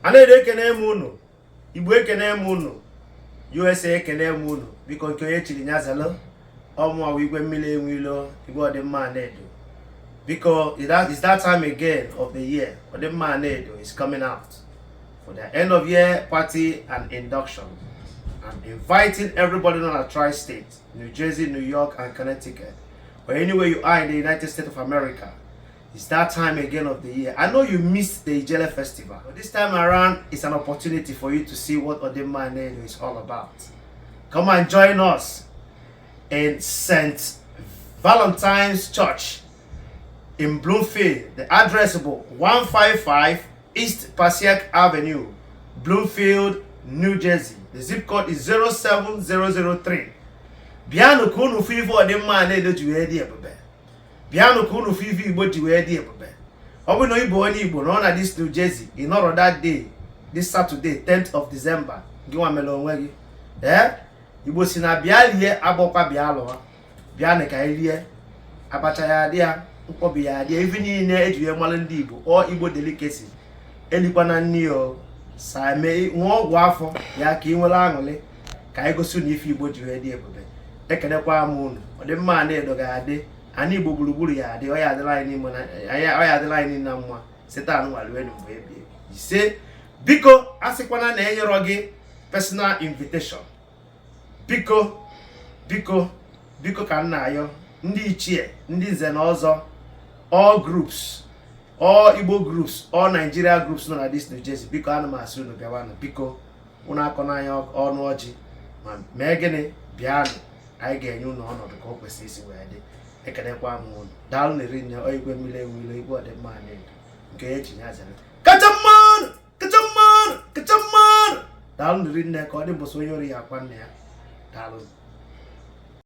Anaedo, ekene m unu. Igbo, ekene m unu. USA, ekene m unu. Biko, nke onye chiri ya zelu. Ọmụawa Igwe Mmiri Enwe Ilo, Igwe Ọdịmma Anaedo. Biko, it's that time again of the year. Ọdịmma Anaedo is coming out for their end of year party and induction. I'm inviting everybody on a tri-state, New Jersey, New York, and Connecticut, or anywhere you are in the United States of America. It's that time again of the year. I know you missed the Ijele Festival, but this time around, it's an opportunity for you to see what Odimma Anaedo is all about. Come and join us in St. Valentine's Church in Bloomfield. The address is 155 East Passaic Avenue, Bloomfield, New Jersey. The zip code is 07003. Bịanụ ka unu fụ ife Ọdịmma Anaedo ji wee dị ebube. Bịanụ ka unu fụ ife Igbo ji wee dị ebube. Ọ bụrụ na ị bụ onye Igbo nọ na this New Jersey, ị nọrọ that day, this Saturday, 10th of December, gị nwa mere onwe gị. Ee, Igbo si na bịa lie agbọkwa bịa lụọ. Bịanụ ka anyị rie. Abacha ya adị ya, nkwọbi ya adị ya, ife niile eji wee mara ndị Igbo, ọ Igbo delicacy. Elikwana nri o, saa mee ṅụọ ọgwụ afọ ya ka ị nwere aṅụrị, ka anyị gosi unu ife Igbo ji wee dị ebube. Ekenekwa m unu. Ọdịmma Anaedo ga-adị ana Igbo gburugburu ya adị. Ọ ya adịla anyị n'ime na ọ ya adịla anyị niile na mma. Site anụ nwaluenu mgbe ebi ebi. Ise. Biko, a sịkwana na enyerọ gị personal invitation. Biko, biko, biko, ka m na-ayọ ndị ichie, ndị nze na ọzọ, all groups, all Igbo groups, all Nigeria groups nọ na this New Jersey, biko, ana m asị unu bịawanụ. Biko, unu akọ n'anya ọnụ ọjị ma mee gịnị. Bịanụ, anyị ga-enye unu ọnọdụ ka o kwesịrị isi wee dị. Ekenekwa m unu. Daalụ na eri nne. Igwe Mmiri Enwe Ilo, Igwe Ọdịmma Anaedo, nke ya echi ya zere. Kacha mmanụ, kacha mmanụ, kacha mmanụ. Daalụ na eri nne. Ka ọ dị mbọsị onye ori ya akwa nne ya. Daalụ.